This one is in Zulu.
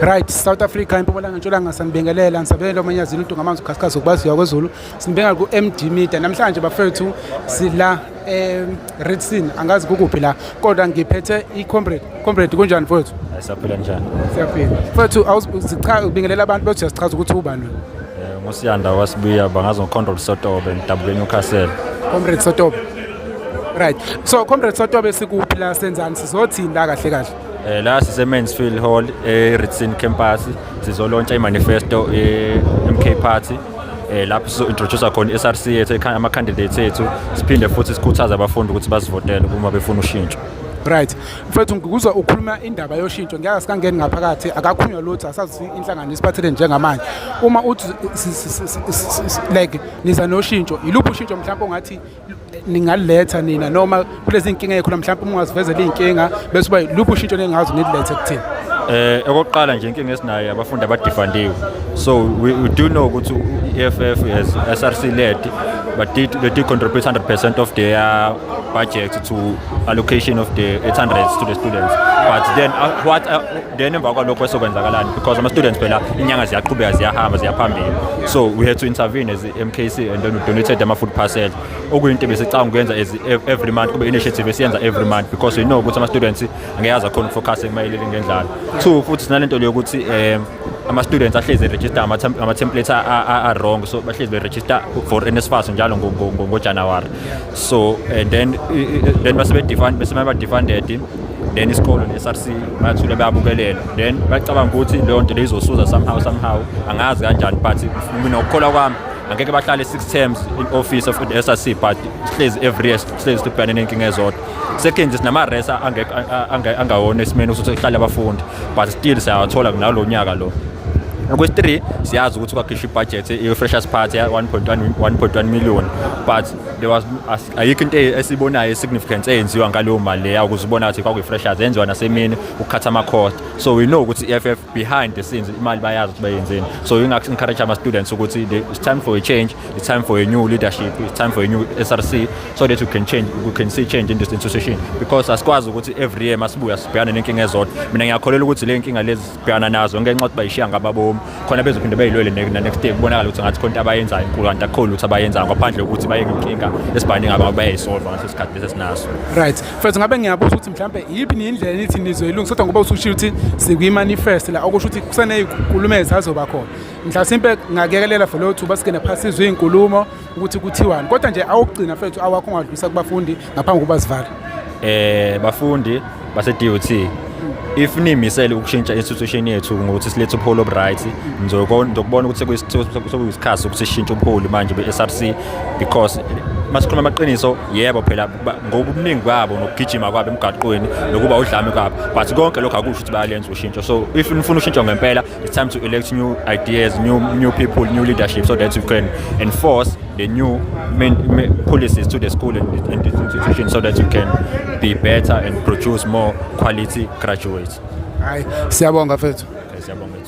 Right, South Africa, impumalanga, ntshonalanga, sanibingelela, nisabingelela omanyazini uDunga amanzi ukhasikhasi ukubaziwa kwezulu. Sinibingelela ku-MD Media. Namhlanje bafethu sila e-Ritson, angazi kukuphi la, kodwa ngiphethe i-comrade. Comrade, kunjani mfowethu? Siyaphila, njani? Siyaphila. Mfowethu, awuzicha ubingelela abantu bese uyasichaza ukuthi ubani wena. NguSiyanda wasibuya, bangazi ngoComrade Sotobe, ngidabuke eNewcastle. Comrade Sotobe. Right. So Comrade Sotobe, sikuphi la, senzani, sizothini la kahle kahle? La sise Mansfield Hall e-Ritson campus, sizolauncha i-manifesto ye-MK Party. Lapho sizo introduce khona i-SRC yethu, ama candidates ethu, siphinde futhi sikhuthaze abafundi ukuthi bazivotele uma befuna ushintsho. Right. Mfethu, ngikuzwa ukhuluma indaba yoshintsho, ngeke sikangeni ngaphakathi, akakhulunywa lutho, asazi inhlangano isiphathele njengamanje. Uma uthi like niza noshintsho, iluphi ushintsho mhlawumbe ongathi ningaliletha nina, noma kulezi inkinga ekhona mhlawumbe uma ungazivezela iy'nkinga bese uba luphi ushintsho ningazi nilethe kuthini? Okokuqala nje, inkinga esinayo abafundi abadefundiwe. So we do know ukuthi i-EFF as SRC led, but they did contribute 100% of their budget to allocation of the 800s to the students. But then what then emva kwalokho kwesokwenzakalani? Because ama students phela inyanga ziyaqhubeka, ziyahamba, ziyaphambili. So we had to intervene as MKC and then we donated ama food parcels. Okuyinto besicabanga ukuyenza as every month, kube initiative esiyenza every month, because we know ukuthi ama students angeke aze akhona ukufocus mayelele ngendlala. Two, futhi sinalento leyo ukuthi ama students ahlezi register ama templates a wrong, so bahlezi be register for NSFAS njalo ngo January. So and then base be defund, bese ba defunded, then isikolo ne-SRC bayathula, bayabukelela, then bacabanga ukuthi leyo nto leyo izosuza somehow, angazi kanjani, but mina ukukholwa kwami angeke bahlale 6 terms in office of the SRC, but sihlezi every year sihlezi sibhekane nenkinga ezodwa. Second, sinama-res angawona esimeni ukuthi kuhlale abafundi, but still siyawathola nalo nyaka lo. Okwesi-3, siyazi ukuthi kwakhishwa ibudget ye-freshers party ya 1.1 1.1 million, but there was ayikho into esibonayo significant eyenziwa ngaleyo mali leya ukuze ubona ukuthi kwakuyi-freshers, yenziwa nasemini ukukhatha ama-cost. So we know ukuthi i-EFF behind the scenes imali bayazi ukuthi bayenzeni. So encourage ama-students ukuthi it's time for a change, it's time for a new leadership, it's time for a new SRC so that we can see change in this institution, because asikwazi ukuthi every year masibuya sibhekane nenkinga ezodwa. Mina ngiyakholelwa ukuthi le nkinga lezi sibhekana nazo ngenxa yokuthi bayishiya ngababomu khona bezophinde beyilwele na next day, kubonakala ukuthi ngathi khona into abayenzayo inkulu, kanti akukho lutho abayenzayo ngaphandle kokuthi bayeke inkinga esibhekane ngabo, bayayisolva ngaleso sikhathi lesi esinaso. Right, mfethu, ngabe ngiyabuza ukuthi mhlambe yiphi nindlela nithi nizoyilungisa, kodwa ngoba usushiya ukuthi sikwi-manifest la, okusho ukuthi kusaney'nkulumo ezisazoba khona, mhlasimpe ngakuyekelela for leyo thuba, singene phasi sizwe iy'nkulumo ukuthi kuthiwani. Kodwa nje awokugcina mfethu awakho ungadlulisa kubafundi ngaphambi kokuba sivale. Bafundi base DUT, if nimisele ukushintsha institution yethu ngokuthi silethe ubuholi obu-right, ngizokubona ukuthi sekuyisikhathi sokuthi sishintshe ubuholi manje be-SRC, because masikhuluma amaqiniso, yebo phela ngobuningi kwabo nokugijima kwabo emgaqweni nokuba udlame kwabo, but konke lokho akusho ukuthi bayalenza ushintsho. So if nifuna ushintsho ngempela, it's time to elect new ideas, new people, new leadership, so that we can enforce the new main policies to the school and the institution, so that we can be better and produce more quality graduates. Hayi, siyabonga mfethu. Okay, siyabonga.